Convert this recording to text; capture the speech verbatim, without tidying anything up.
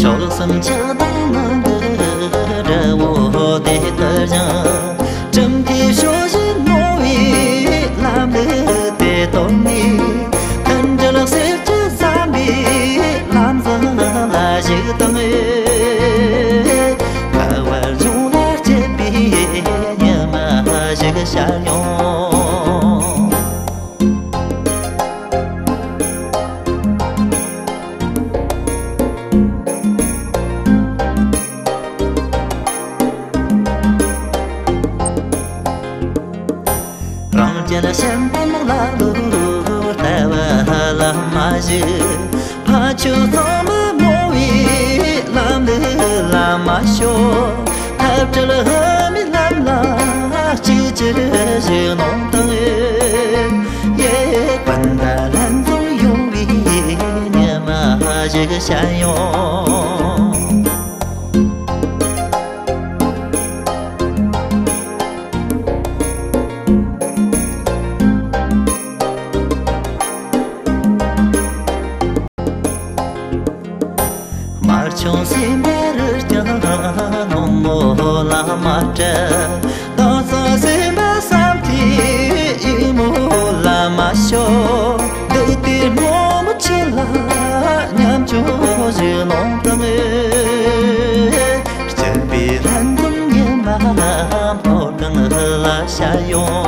ཐོས་བསམ་ཆགས་སྡང་ངང་གི་དགྲ་བོ་དེ་ལྟར་ཀྱང་། གྲུབ་མཐའི་ཕྱོགས་བཞིན་སྨྲ་བའི་ལམ་ལུགས་དེ་རྟོགས་ནས། མཐུན་སྒྲིལ་སེར་སྐྱ་བསམ་པའི་ལམ་བཟང་ལ་གཞིགས་དང་། ཁ་བ་ལྗོངས་ལ་སྐྱིད་པའི་ཉི་མ་ཞིག་ཤར་ཡོང་། རང་རྒྱལ་ཞན་པ་ལ་ལུ་ལྟ་བ་ལ་མ་ཞིག་ཕ་ཆོས་ཚང་མ་མོ་བའི་ལམ་ལུགས་ལ་མ་ཤོག་ཐབས་བྲལ་ལྷ་མིའི་ལམ་ལ་གཅིག་གྱུར་གཞིགས་གནང་དང་། ཡེ་སྤུན་ཟླ་ལྷན་འཛོམས་ཡོང་བའི་ཉི་མ་ཞིག་ཤར་ཡོང་། དམར་ཆུང་སེམས་པ་རུ་རྐྱང་ནོར་མོ་ལ་མ་སྤྲད། དྭངས་གཙང་སེམས་པ་བསམ་མཐའི་ཡུ་མོ་ལ་མ་ཤོར། འདི་ལྟའི་རྨོ་མོ་ཁྱེད་ལ་མཉམ་སྤྱོད་ཞུ་གནང་དང་། སྐྱིད་པའི་ལྷན་འཛོམས་ཉི་མ་མཐོ་སྒང་ལ་ཤར་ཡོང་།